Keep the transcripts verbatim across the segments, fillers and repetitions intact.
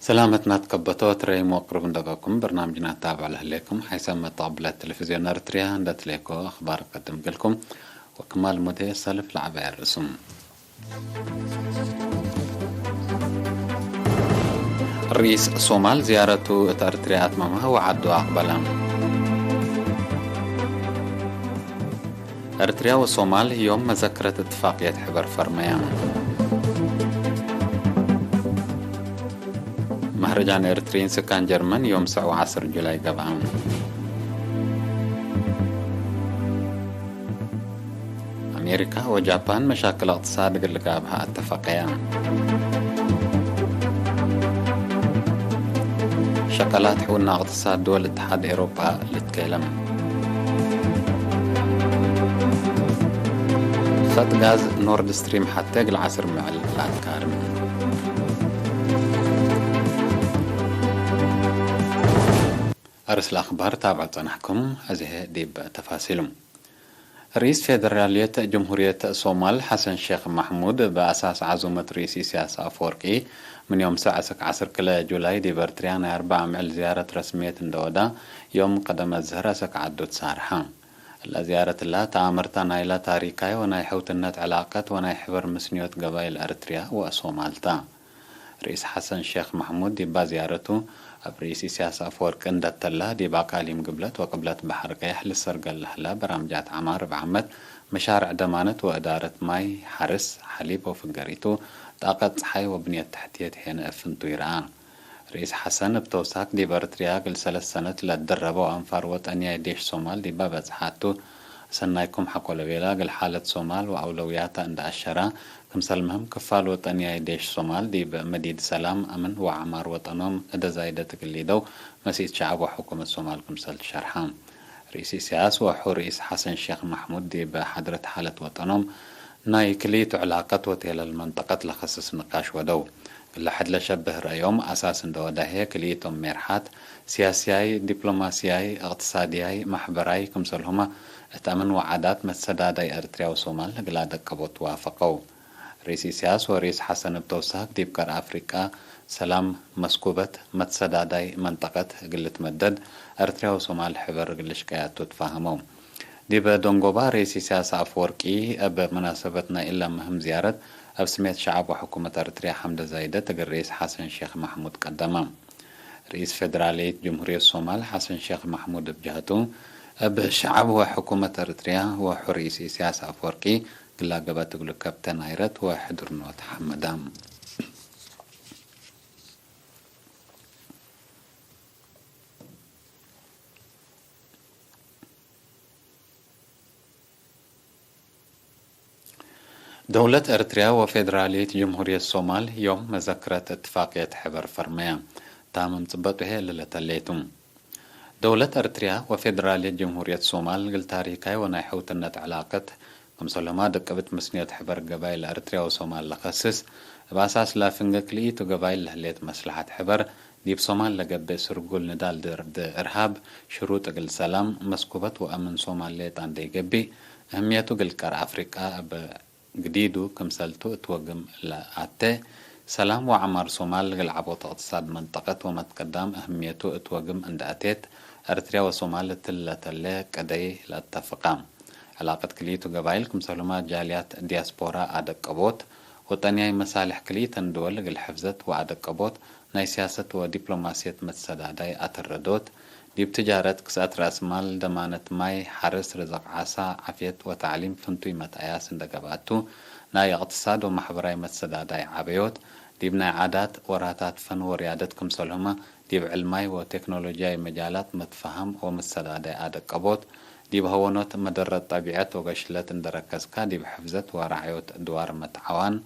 ሰላመትና ትከበቶ ትረይም ወቅሩብ እንደገኩም በርናምጅና ታብዕ ለህሌኩም ሓይሰ መተቅብለት ቴሌቪዝዮን ኤርትርያ እንደ ትሌኮ አኽባር ቀድም ገልኩም ወክማል ሙዴ ሰልፍ ለዐበያ ርእሱም። ርኢስ ሶማል ዝያረቱ እት ኤርትርያ አትመመ ወዐዱ አቅበለ። ኤርትርያ ወሶማል ዮም መዘክረት እትፋቅየት ሕበር ፈርመያ። መህረጃን ኤርትርዪን ስካን ጀርመን ዮም ሰዕ ወዐስር ጁላይ ገብአ። አሜሪካ ወጃፓን መሻክል እቅትሳድ እግል ልጋብሀ አተፈቀያ። ሸቀላት ሕውና እቅትሳድ ድወል እትሓድ ኤሮጳ ልትኬለም። ኸጥ ጋዝ ኖርድ ስትሪም ሐቴ እግል ዐስር ምዕል ለአትካርም። አርስ ለአኽባር ታብዐ ጸናሕኩም፣ አዜ ዲብ ተፋሲሉ። ርኢስ ፌደራልየት ጅምሁርየት ሶማል ሐሰን ሼክ መሕሙድ፣ እብ አሳስ ዐዙመት ርኢስ ኢሰያስ አፈወርቂ፣ ምን ዮም ሰዕ አሰክ ዐስር ክለ ጁላይ ዲብ ኤርትርያ ናይ አርበዕ ምዕል ዝያረት ረስምየት እንደ ወዳ፣ ዮም ቀደም አዝሀር አሰክ ዐዱ ትሳርሐ። እለ ዝያረት እላ ተአምርታ ናይላ ታሪካይ ወናይ ሕውትነት ዕላቀት ወናይ ሕበር ምስንዮት ገባይል ኤርትርያ ወሶማል ተ። ርኢስ ሐሰን ሼክ መሕሙድ ዲባ ዝያረቱ፣ እብ ርኢስ ኢሰያስ አፈወርቂ እንደ ተላ፣ ዲብ አቃሊም ግብለት ወቅብለት በሐር ቀየሕ ልሰርገል ለህለ በራምጃት ዐማር እብ ዓመት፣ መሻርዕ ደማነት ወእዳረት ማይ፣ ሐርስ፣ ሐሊብ ወፍገሪቱ፣ ጣቀት ጸሓይ ወብንየት ተሕትየት ሄነ እብ ፍንቱይ ረአ። ርኢስ ሐሰን እብ ተውሳክ ዲብ ኤርትርያ እግል ሰለስ ሰነት ለትደረበው አንፋር ወጠንያይ ዴሽ ሶማል ዲባ በጽሐቱ፣ ሰናይኩም ሐቆ ለቤላ እግል ሓለት ሶማል ወአውለውያታ እንደ አሸራ፣ ክምሰል ምህም ክፋል ወጠንያይ ዴሽ ሶማል ዲብ መዲድ ሰላም፣ አምን ወዐማር ወጠኖም እደ ዛይደት እግል ሊደው መሲት ሸዐብ ወሕኩመት ሶማል ክምሰል ትሸርሐ። ርኢስ ኢሰያስ ወሑ ርኢስ ሐሰን ሼክ መሕሙድ ዲብ ሓድረት ሓለት ወጠኖም ናይ ክልኢቱ ዕላቀት ወቴለል መንጠቀት ለከስስ ንቃሽ ወደው። እለ ሕድ ለሸብህ ረአዮም አሳስ እንደ ወዳሄ ክልኢቶም ሜርሓት፣ ሲያስያይ፣ ዲፕሎማሲያይ፣ እቅትሳድያይ፣ መሕበራይ ክምሰልሁመ እት አምን ወዓዳት መትሰዳዳይ ኤርትርያ ወሶማል እግል አደቀቦት ዋፈቀው። ርኢስ ኢሰያስ ወርኢስ ሐሰን እብ ተውሳክ ዲብ ቀር አፍሪቃ ሰላም መስኩበት መትሰዳዳይ መንጠቀት እግል ልትመደድ ኤርትርያ ወሶማል ሕበር እግል ልሽቀያቱ ትፋህመው። ዲበ ደንጎባ ርኢስ ኢሰያስ አፈወርቂ እብ መናሰበት ናይ እለ ምህም ዝያረት እብ ስሜት ሸዐብ ወሕኩመት ኤርትርያ ሐምደ ዛይደት እግል ርኢስ ሐሰን ሼክ መሕሙድ ቀደመ። ርኢስ ፌደራልየት ጅምሁርየት ሶማል ሐሰን ሼክ መሕሙድ እብ ጀሀቱ፣ እብ ሸዐብ ወሕኩመት ኤርትርያ ወሑ ርኢስ ኢሰያስ አፈወርቂ ግላ ገብአት እግሉ ከብተ ናይረት ወሕዱርኖት ሐመደ። ደውለት ኤርትርያ ወፌደራልየት ጅምሁርየት ሶማል ዮም መዘክረት እትፋቅየት ሕበር ፈርመያ። ታምም ጽበጡ ህዬ እሊ ለተሌቱ። ደውለት ኤርትርያ ወፌደራልየት ጅምሁርየት ሶማል እግል ታሪካይ ወናይ ሕውትነት ዕላቀት፣ ክምሰልሁመ ደቅብት ምስንዮት ሕበር ገባይል ኤርትርያ ወሶማል ለከስስ፣ እብ አሳስ ላፍንገ ክልኢቱ ገባይል ለህሌት መስለሐት ሕበር፣ ዲብ ሶማል ለገብእ ስርጉል ንዳል ድድ እርሃብ፣ ሽሩጥ እግል ሰላም፣ መስኩበት ወአምን ሶማል ሌጣ እንዴ ኢገብእ፣ እህምየቱ እግል ቀር አፍሪቃ እብ ግዲዱ ክምሰልቱ እት ወግም ለአቴ፣ ሰላም ወዐማር ሶማል እግል ዐቦት እቅትሳድ መንጠቀት ወመትቀዳም እህምየቱ እት ወግም እንደ አቴት፣ ኤርትርያ ወሶማል እትሊ ለተሌ ቀደይ ለአተፍቃ። ዕላቀት ክልኢቱ ገባይል ክምሰልሁመ ጃልያት ዲያስፖራ አደቀቦት፣ ወጠንያይ መሳልሕ ክልኢተን ድወል እግል ሕፍዘት ወአደቀቦት፣ ናይ ሲያሰት ወዲፕሎማስየት መትሰዳዳይ አተረዶት፣ ዲብ ትጃረት፣ ክስአት ረአስማል፣ ደማነት ማይ፣ ሐርስ፣ ርዝቅ ዓሳ፣ ዓፍየት ወተዕሊም ፍንቱይ መትአያስ እንደ ገብአቱ፣ ናይ እቅትሳድ ወመሕበራይ መትሰዳዳይ ዐበዮት፣ ዲብ ናይ ዓዳት፣ ወራታት፣ ፈን ወርያደት ክምሰልሁመ ዲብ ዕልማይ ወቴክኖሎጅያይ መጃላት መትፋሀም ወመትሰዳዳይ አደቀቦት፣ ዲብ ሀወኖት መደረት ጠቢዐት ወገሽለት እንደ ረከዝካ፣ ዲብ ሕፍዘት ወራዕዮት ድዋር መትዓዋን፣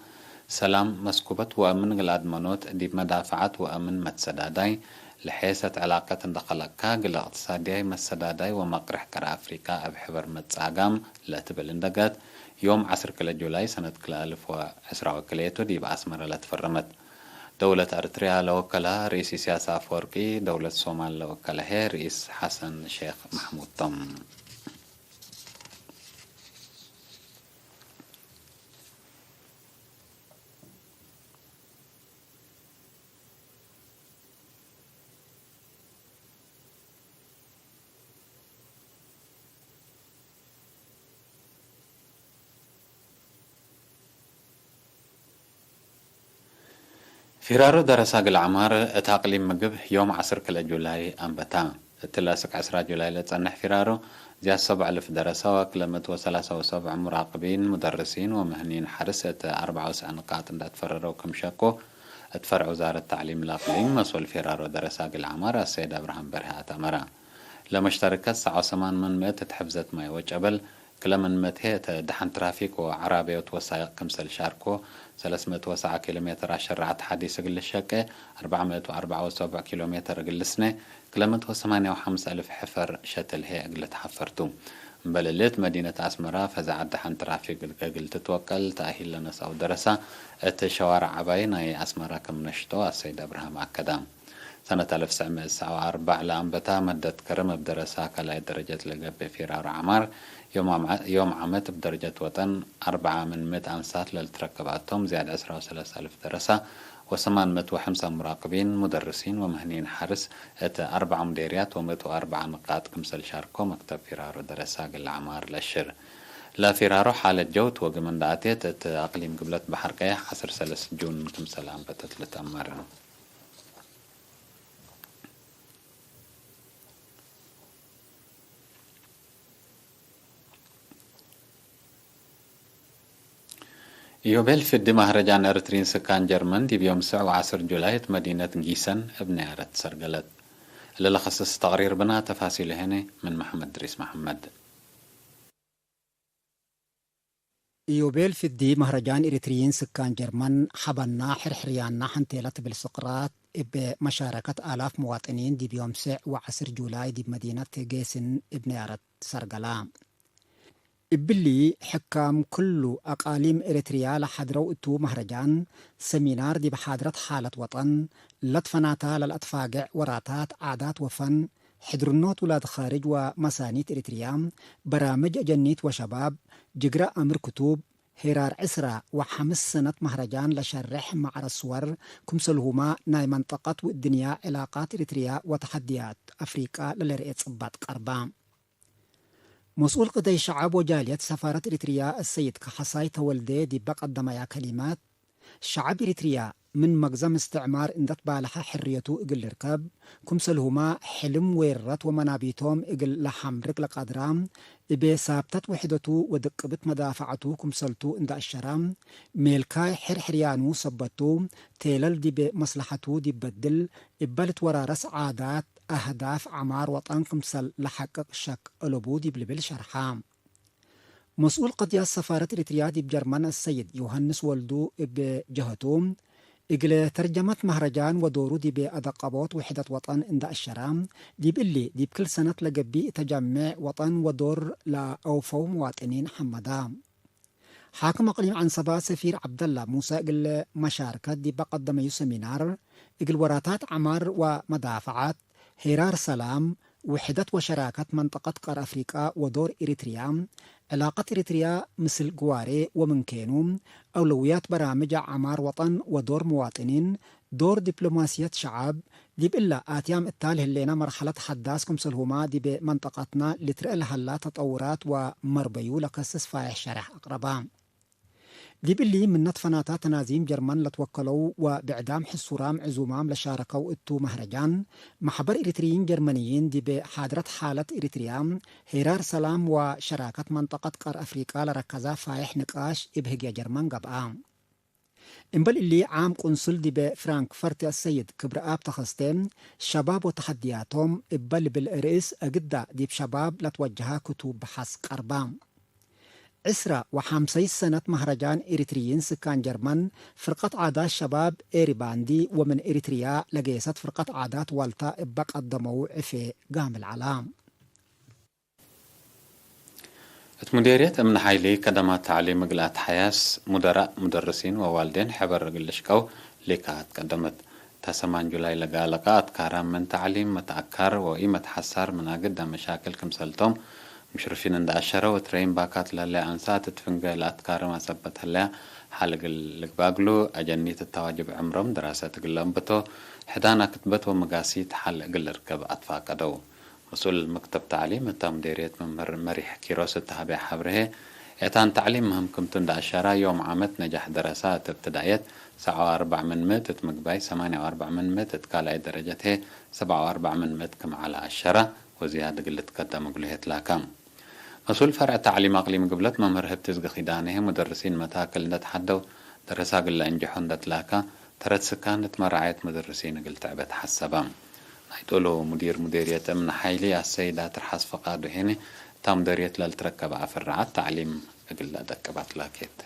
ሰላም፣ መስኩበት ወአምን እግል አድመኖት፣ ዲብ መዳፈዐት ወአምን መትሰዳዳይ፣ ለሔሰት ዕላቀት እንደ ከለቅካ፣ እግል እቅትሳድያይ መትሰዳዳይ ወመቅርሕ ቀር አፍሪቃ እብ ሕበር መትጻጋም ለትብል እንደ ገአት፣ ዮም ዐስር ክለ ጁላይ ሰነት ክልኤ አልፍ ወዕስራ ወክልኤቱ ዲብ አስመረ ለትፈረመት። ደውለት ኤርትርያ ለወከለ ርኢስ ኢሰያስ አፈወርቂ፣ ደውለት ሶማል ለወከለ ህዬ ርኢስ ሐሰን ሼክ መሕሙድ ቶም። ፊራሮ ደረሳ እግል ዐማር እት አቅሊም ምግብ ዮም ዐስር ክልኤ ጁላይ አንበታ። እት ለአስክ ዕስራ ጁላይ ለጸንሕ ፊራሮ፣ ዝያድ ሰብዕ እልፍ ደረሳ ወክለ ምእት ወሰላሳ ወሰብዕ ሙራቅቢን፣ ሙደርሲን ወምህኒን ሐርስ እት አርበዓ ወትስዕ ንቃጥ እንደ አትፈረረው ክም ሸኮ፣ እት ፈርዕ ውዛረት ተዕሊም ለአቅሊም መስኡል ፊራሮ ደረሳ እግል ዐማር አሰይድ አብርሃም በርሀ አትአመረ። ለመሽተርከት ሰዕ ወሰማን ምን ምእት እት ሕፍዘት ማይ ወጨበል፣ ክለ ምን ምእት ህይ እተ ደሐን ትራፊክ ወዐራብዮት ወሳይቅ ክምሰል ሻርኮ፣ ሰለስ ምእት ወሰብዓ ኪሎ ሜትር አሸረዐት ሐዲስ እግል ልሸቄ፣ አርበዕ ምእት ወአርበዕ ወሰብዕ ኪሎ ሜትር እግል ልስኔ፣ ክለ ምእት ወሰማንያ ወሐምስ አልፍ ሕፈር ሸትል ህይ እግል ልትሐፈር ቱ። እምበል እሊ እት መዲነት አስመራ ፈዛዐት ደሐን ትራፊክ እግል ትትወቀል ተአሂል ለነስአው ደረሳ፣ እት ሸዋርዕ ዐባይ ናይ አስመራ ክም ነሽጦ አሰይድ አብርሃም አከደ። ሰነት አልፍ ወትስዕ ምእት ወሰብዓ ወአርበዕ ለአንበታ መደት ከርም እብ ደረሳ ካልኣይ ደረጀት ለገብእ ፊራሮ ዐማር፣ ዮም ዓም-፣ ዮም ዓመት እብ ደረጀት ወጠን አርበዓ ምን ምእት አንሳት ለልትረከብ አቶም፣ ዝያድ ዕስራ ወሰለስ አልፍ ደረሳ ወሰማን ምእት ወሐምሳ ሙራቅቢን፣ ሙደርሲን ወምህኒን ሐርስ እት አርበዕ ሙዴርያት ወምእት ወአርበዓ ንቃጥ ክምሰል ሻርኮ መክተብ ፊራሮ ደረሳ እግል ዐማር ለአሽር። ለፊራሮ ሓለት ጀውት ወግም እንደ አቴት እት አቅሊም ግብለት በሐር ቀየሕ ዐስር ሰለስ ጁን ክምሰል አንበተት ልትአመር። ኢዮቤል ፍዲ ማህረጃን ኤረትርዪን ስካን ጀርመን ዲብ ዮም ሰዕ ወዐስር ጁላይ እት መዲነት ጊሰን እብ ነያረት ትሰርገለት። እሊ ለከስስ ተቅሪር ብና፣ ተፋሲሉ ሄነ ምን መሐመድ ድሪስ መሐመድ። ኢዮቤል ፍዲ መህረጃን ኤሪትርዪን ስካን ጀርመን፣ ሐበና ሕርሕርያና ሐንቴለ ትብል ስቅራት፣ እብ መሻረከት አላፍ መዋጥኒን ዲብ ዮም ሴዕ ወዐስር ጁላይ ዲብ መዲነት ጌስን እብ ነያረት ትሰርገላ። እብሊ፣ ሕካም ክሉ አቃሊም ኤሪትርያ ለሐድረው እቱ መህረጃን፣ ሰሚናር ዲብ ሓድረት ሓለት ወጠን፣ ለትፈናታ ለለአትፋግዕ ወራታት፣ ዓዳት ወፈን፣ ሕድርኖት ውላድ ኻርጅ ወመሳኒት ኤሪትርያ፣ በራምጅ አጀኒት ወሸባብ፣ ጅግረ አምር ክቱብ፣ ሄራር ዕስራ ወሐምስ ሰነት መህረጃን ለሸሬሕ ማዕረስ ስወር፣ ክምሰልሁመ ናይ መንጠቀት ወእድንያ ዕላቃት ኤሪትርያ ወተሐድያት አፍሪቀ ለልርኤ ጽባጥ ቀርበ። መስኡል ቅደይ ሸዐብ ወጃልየት ሰፋረት ኤሪትርያ አሰይድ ከሐሳይ ተወልዴ ዲበ ቀደመያ ከሊማት፣ ሸዐብ ኤሪትርያ ምን መግዘም እስትዕማር እንደ ትባልሐ ሕርየቱ እግል ልርከብ፣ ክምሰልሁመ ሕልም ዌርረት ወመናቢቶም እግል ለሐምርግ ለቀድራ፣ እቤ ሳብተት ውሕደቱ ወድቅብት መዳፈዐቱ ክምሰልቱ እንደ አሸራ፣ ሜልካይ ሕርሕርያኑ ሰበቱ፣ ቴለል ዲብ መስለሐቱ ዲብ በድል፣ እበ ልትወራረስ ዓዳት፣ አህዳፍ ዐማር ወጠን ክምሰል ለሐቅቅ ሸክ አለቡ ዲብ ልብል ሸርሐ። መስኡል ቀድያት ሰፋረት ኤሪትርያ ዲብ ጀርመን አሰይድ ዮሐንስ ወልዱ እብ ጀሀቱ፣ እግለ ተርጀመት መህረጃን ወዶሩ ዲብ አደቀቦት ውሕደት ወጠን እንደ አሸራ፣ ዲብ እሊ ዲብ ክል ሰነት ለገብእ ተጃሜዕ ወጠን ወዶር ለአውፈው መዋጥኒን ሐመዳ። ሓክም አቅሊም ዐንሰባ ሰፊር ዐብደላ ሙሰ እግል መሻርከት ዲበ ቀደመዩ ሰሚናር፣ እግል ወራታት ዐማር ወመዳፈዓት፣ ሄራር ሰላም፣ ውሕደት ወሸራከት መንጠቀት ቀር አፍሪቀ ወዶር ኤሪትርያ፣ ዕላቀት ኤሪትርያ ምስል ግዋሬ ወምንኬኑ፣ አውለውያት በራምጅ ዐማር ወጠን ወዶር መዋጥኒን፣ ዶር ዲፕሎማስየት ሸዐብ፣ ዲብ እለ አትያም እታል ህሌነ መርሐለት ሐዳስ ክምሰልሁመ ዲብ መንጠቀትነ ልትረአ ለሀላ ተጠውራት ወመርበዩ ለከስስ ፋይሕ ሸረሕ አቅረበ። ዲብ እሊ ምነት ፈናታ ተናዚም ጀርመን ለትወከለው ወብዕዳም ሕሱራም ዕዙማም ለሻረከው እቱ መህረጃን፣ መሕበር ኤሪትርዪን ጀርመንይን ዲብ ሓድረት ሓለት ኤሪትርያ፣ ሄራር ሰላም ወሸራከት መንጠቀት ቀር አፍሪቀ ለረከዘ ፋይሕ ንቃሽ እብ ህግየ ጀርመን ገብአ። እምበል እሊ፣ ዓም ቁንስል ዲበ ፍራንክፈርት አሰይድ ክብረአብ ተኸስተ፣ ሸባብ ወተሐድያቶም እበ ልብል ርእስ አግዳ ዲብ ሸባብ ለትወጀሀ ክቱብ በሐስ ቀርባ። ዕስራ ወሐምሰይት ሰነት መህረጃን ኤሪትርይን ስካን ጀርመን፣ ፍርቀት ዓዳት ሸባብ ኤሪባንዲ ወምን ኤሪትርያ ለጌሰት ፍርቀት ዓዳት ዋልታ እበ ቀደመው ዕፌ ጋምል ዐላ። እት ሙዴርየት እምነ ሓይሊ ከደማት ተዕሊም እግል አትሓያስ፣ ሙደራእ፣ ሙደርሲን ወዋልዴን ሕበር እግል ልሽቀው ሊካት ቀደመት። እተ ሰማን ጁላይ ለጋለቀ አትካራም ምን ተዕሊም መትአካር ወኢመትሐሳር ምን አግደ መሻክል ክምሰልቶም ሙሽርፊን እንደ አሸረው፣ እት ረይም ባካት ለህለ አንሳት እት ፍንገ ለአትካርም አሰበት ህለያ ሐል እግል ልግባግሉ፣ አጀኒት እተ ዋጅብ ዕምሮም ድራሰት እግል ለአንብቶ፣ ሕዳን አክትበት ወመጋሲት ሐል እግል ልርከብ አትፋቀደው። መስኡል መክተብ ተዕሊም እተ ሙዴርየት መምህር መሪሕ ኪሮስ እተ ሀበየ ሐብሬ፣ ኤታን ተዕሊም ምህም ክምቱ እንደ አሸራ፣ ዮም ዓመት ነጃሕ ደረሳ እት እብትዳእየት ሰብዓ ወአርበዕ ምን ምእት፣ እት ምግባይ ሰማንያ ወአርበዕ ምን ምእት፣ እት ካልኣይ ደረጀት ህዬ ሰብዓ ወአርበዕ ምን ምእት ክም ዐለ አሸራ፣ ወዝያድ እግል ልትከደም እግሉ ህዬ ትላካ። መስኡል ፈርዕ ተዕሊም አቅሊም ግብለት መምህር ህብትዝጊ ኪዳነ ህዬ፣ ሙደርሲን መታክል እንደ ተሐደው፣ ደረሳ እግል ለአንጅሖ እንደ ትላካ፣ ተረት ስካን እት መራዐየት ሙደርሲን እግል ትዕበት ሐሰበ። ናይ ዶሉ ሙዲር ሙዴርየት እምነ ሓይሊ አሰይድ አትርሓስ ፍቃዱ ሄኒ፣ እታ ሙዴርየት ለልትረከበ አፍርዓት ተዕሊም እግል ለአደቅብ አትላኬት።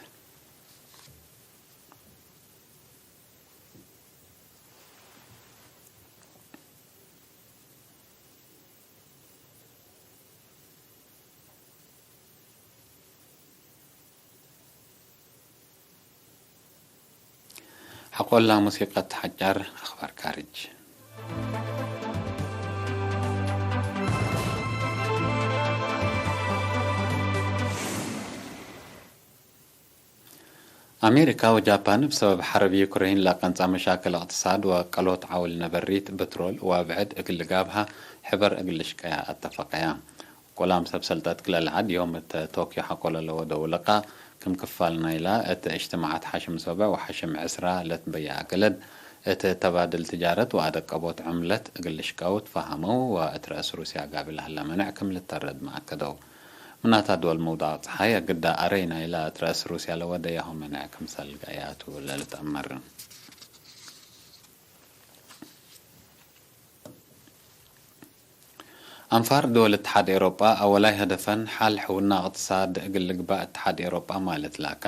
ሐቆላ ሙሲቀት ሐጫር አኽባር ካርጅ። አሜሪካ ወጃፓን እብ ሰበብ ሐርብ ዩክሬን ለቀንጸ መሻክል እቅትሳድ ወቀሎት ዐውል ነበሪት ብትሮል ወአብዕድ እግል ልጋብሃ ሕበር እግል ልሽቀያ አተፈቀያ። ቆላም ሰብ ሰልጠት ክለ ለዐድ ዮም እተ ቶክዮ ሐቆለ ለወደው ልቃእ፣ ክም ክፋል ናይላ እት እጅትማዓት ሐሽም ሰብዕ ወሐሽም ዕስራ ለትበየዐ ገለድ፣ እት ተባድል ትጃረት ወአደቀቦት ዕምለት እግል ልሽቀው ትፋሀመው፣ ወእት ረአስ ሩስያ ጋብእ ለሀለ መነዕ ክም ልተረድመ አከደው። ምናተ፣ ድወል መውዳቅ ጸሓይ አግዳ አረይ ናይላ እት ረአስ ሩስያ ለወደያሁ መነዕ ክምሰል ገአያቱ ለልትአመር። አንፋር ድወል እትሓድ ኤሮጳ፣ አወላይ ሀደፈን ሐል ሕውና እቅትሳድ እግል ልግባእ እትሓድ ኤሮጳ ማለት ላካ።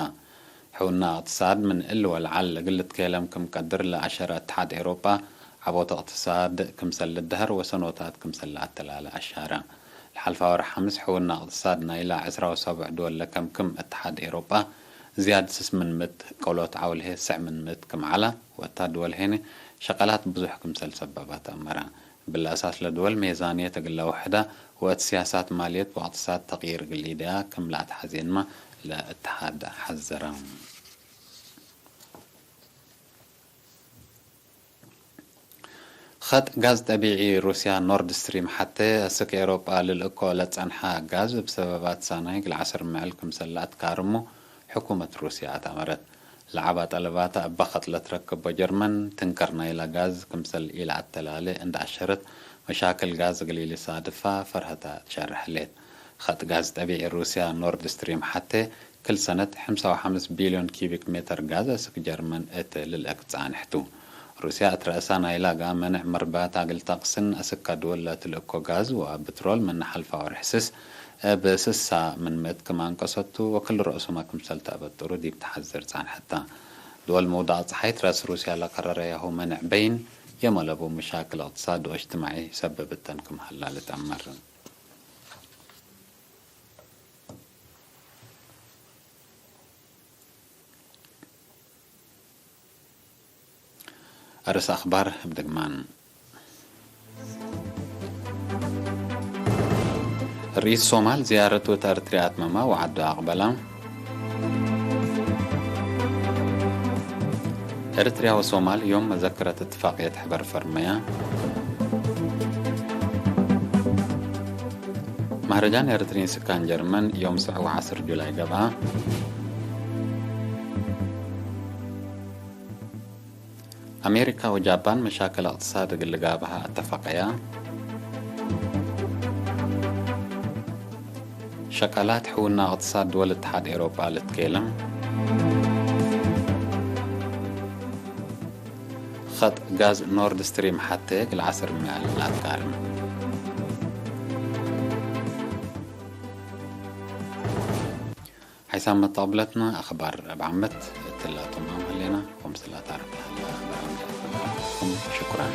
ሕውና እቅትሳድ ምን እል ወለዐል እግል ልትኬለም ክም ቀድር ለአሸረ እትሓድ ኤሮጳ፣ ዐቦት እቅትሳድ ክምሰል ልደሀር ወሰኖታት ክምሰል ለአተላለ አሻረ። ለሐልፋ ወርሕ ሐምስ ሕውና እቅትሳድ ናይላ ዕስራ ወሰቡዕ ድወል ለከምክም እትሓድ ኤሮጳ፣ ዝያድ ስስ ምን ምእት፣ ቀሎት ዐውል ህዬ ስዕ ምን ምእት ክም ዐላ፣ ወእታ ድወል ሄኒ ሸቀላት ብዙሕ ክምሰል ሰበባ ተአመረ። እብለ አሳስ ለድወል ሜዛንየት እግል ለአውሕዳ ወእት ሲያሳት ማልየት ወእቅትሳድ ተቅይር እግል ኢደያ ክም ለአትሐዜንመ ለእትሓድ ሐዘረ። ኸጥ ጋዝ ጠቢዒ ሩስያ ኖርድ ስትሪም ሐቴ፣ አስክ ኤሮጳ ልልእኮ ለጸንሐ ጋዝ እብ ሰበባት ሳናይ እግል ዐስር ምዕል ክምሰል ለአትካርሙ ሕኩመት ሩስያ አትአመረት። ለዐባ ጠለባተ እበ ኸጥ ለትረክቦ ጀርመን፣ ትንከር ናይላ ጋዝ ክምሰል ኢለአተላሌ እንደ አሸረት፣ መሻክል ጋዝ እግል ኢልሳድፋ ፈርሀተ ትሸርሕ ህሌት። ኸጥ ጋዝ ጠቢዒ ሩስያ ኖርድ ስትሪም ሐቴ፣ ክል ሰነት ሐምሳ ወሐምስ ቢልዮን ኪዩቢክ ሜተር ጋዝ አስክ ጀርመን እት ልልእክ ጻንሕ ቱ። ሩስያ እት ረአሳ ናይላ ገአ መነዕ መርባታ እግል ተቅስን አስክ ድወል ለትልእኮ ጋዝ ወብትሮል ምን ሐልፋ ወርሕስስ እብ ስሳ ምን ምእት ክም አንቀሰቱ ወክል ረአሱመ ክምሰል ተአበጥሩ ዲብ ተሐዝር ጻንሐት ተ። ድወል መውዳቅ ጸሓይት ረአስ ሩስያ ለቀረረያሁ መነዕ በይን የመ ለቡ መሻክል እቅትሳድ ወእጅትማዒ ሰብብ እተን ክም ሀላ ልትአመር። አርስ አኽባር እብ ድግማን። ርኢስ ሶማል ዝያረቱ እት ኤረትርያ አትመመ ወዐዱ አቅበለ። ኤረትርያ ወሶማል ዮም መዘክረት እትፋቅየት ሕበር ፈርመያ። መህረጃን ኤረትርዪን ስካን ጀርመን ዮም ሰዕ ወዐስር ጁላይ ገብአ። አሜሪካ ወጃፓን መሻክል እቅትሳድ እግል ልጋብሃ አተፈቀያ። ሸቀላት ሕውና እቅትሳድ ድወል እትሓድ ኤሮጳ ልትኬለም። ኸጥ ጋዝ ኖርድ ስትሪም ሐቴ እግል ዐስር ምዕል ለአትካርም። ሐይሳም መተቅብለትነ አኽባር እብ ዓመት እትላቶም አም ህሌና ወምስላታ ርብ ለሀላ በርናምጃት ነበርኩም። ሽኩራን።